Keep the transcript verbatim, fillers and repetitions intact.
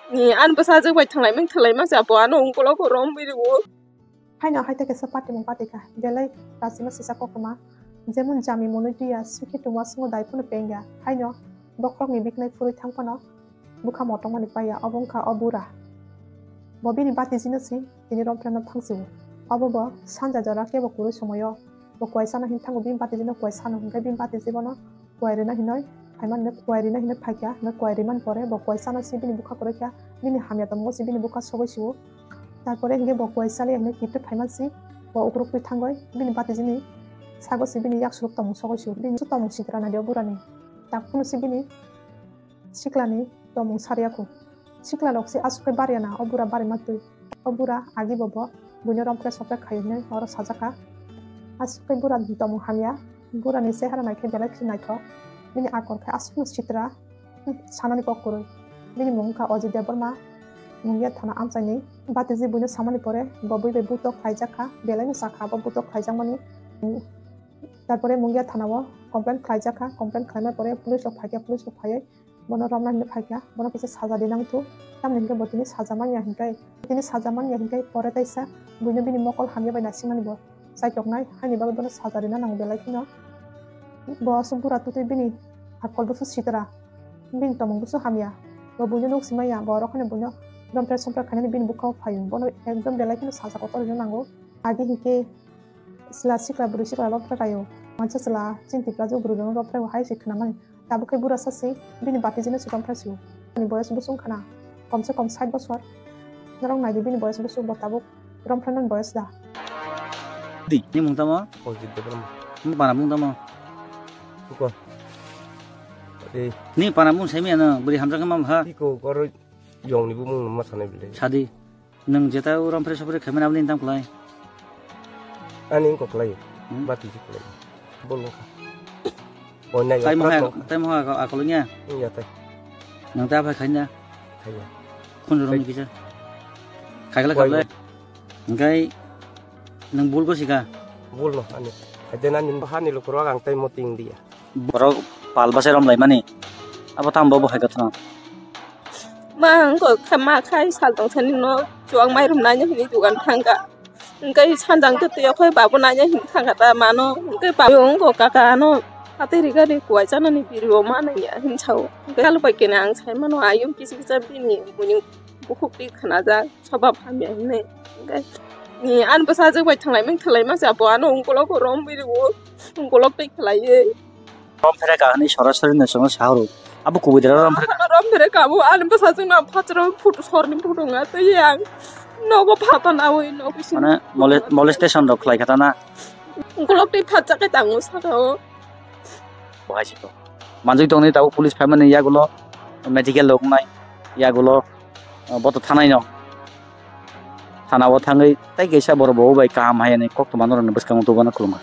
Ni ani bwsajwk bai thwnglaimani thwnglaima se bo ano ungkologo romwi rwo. Haino hai tei kaisa patimung patikha, belai rachima sisa koktwma, jemon jami mwnwi twiya swikhe tungma swngo dai phano pengya, haino bokhorokni biknai phurwi thang phano bwkha motongmani paiya, obo wngkha o bura. Bo bini batijino se tini romphrenno thangsi-o. Obo bo sanja jora kebo kwrwi somoio bo kuai chana hin thango, bini batijino kuai sano hinkhe bini batiji bono kuai rina hinoi phaimani, kuai rina hinoi phaikha, hinoi kuai rimani pore bo kuai chana se bini bwkha kwrwi kha, bini hamya tongmo se bini bwkha sogwi si-o. Tarpore hinkhe bo kuai chaliya hinoi kiphilwi phaimani se bo ukruk twi thangoi bini batijini sago se bini yak suruk tongmung sogwi si-o. Bini su tongmung sikra naidi o burani. Tak phano se bini siklani tongmung sariya kho. Sikla rok se aswk khe bariya na, o bura barima twi. O bura agi bo bo buino romphre sophre khayo hinwi oro sajak kha. Aswk khe bura ni tongmung hamya. Bura ni chehara naikhe belai khe naithok. Bini akor khe aswk no sitra, hmm, sanani kok kwrwi. Bini mung wngkha Ajit Debbarma, Mungia thana amchaini. Batiji buino samani pore bo bui bai butok khlaijak kha, belai no cha kha bo butok khlaijakmani. Tarpore Mungia thana o complain khlaijak kha, complain khlaimani pore police rok phaikha, police rok phaiwi bono romna hinwi phaikha, bono kisa saja rinang thu, tamni hinkhe bo tini saja manya hinkai, tini saja manya hinkai pore kaisa buino bini mokol hamya bai naisingmani bo chaitoknai, haini bagwi bono saja rina nango belai kheno. Bo aswk bura twtwi bini akol busu sitra, bini tongmung busu hamya, bo buino nuk simaya, bo oro kheno buino romphre somphre khainani bini bwkhao phaio, bono ekdom belai kheno saja kotor rina nango. Agi hinkhe Chwla sikla bwrwi sikla rophre kaio. Mansa chwla chini Tiprajwk bwrwi rokno rophre hai se khwnamani. Tabuk khe bura sasi bini batijino se rophre sio. Bini boyos bwswk wngkha na? Komse kom sait bosor. Norok naidi bini boyos bwswk bo tabuk rophre nani boyos da? Di, ni mung tamo? Ojit Debbarma. Ni pana mung tamo? Kuko. Eh. Ni pana mung semi ano bwrwi hamjakma ha? Iko goro yongni bumung ma sanai bile. Sadi. Nwng jeta o rompre sopre khaimani aboni tam klai? Ani wngkok klai. Hmm? Bati si klai. Bol wngkha. Onai tai moha, tai moha akol nya? Wngya tai. Nwng ta phai khaina? Khaiya. Khunju romni kisa? Khaikla khablai? Hingkai nwng bul go sika? Bul no ani. Haide nani bahani lukuro ang tai moting dia. Borok pal bwsai romlaimani. Abo tamo bo hai khe thwng. Ma wngkha ma khai sal tong sani no chuwak mairum naina hini dugan thangkha. Hingke sanjang twi twi okhai babo naina hini thangkha ta mano. Hingke babo wngkha kaka ano. Atwi riga ri kuwai chanani biri bo ma nangya hini sao. Hingke salo bai kene ang sai mano ayung kisa kisa bini buini bukhuk twi khanajak. Soba phamya hinwi. Hingke ani bwsajwk bai thanglaimani thanglaima se abo ano ungkolok rom biri bo ungkolok twi khlaiwi. Rom phere ka hinwi sorasori no chwngno sa horo. Abo kubui dera rom phere. Rom phere ka bo ani bwsajwk no phataro photo sorni photo wngya tei ang nogo phata nawi nogo sini. Mane mole-, molestation rok khlai kha ta na? Ungkolok twi phatsa khe tango saka o. Bo hai se to. Manjui tongni tabuk police phaimani yagulo medical rok wngnai yagulo, uh, boto thanai no. Thana o thangwi tai kaisa borok bo bai kaham hai ani koktwma norokni bwskango tubuna khulumkha.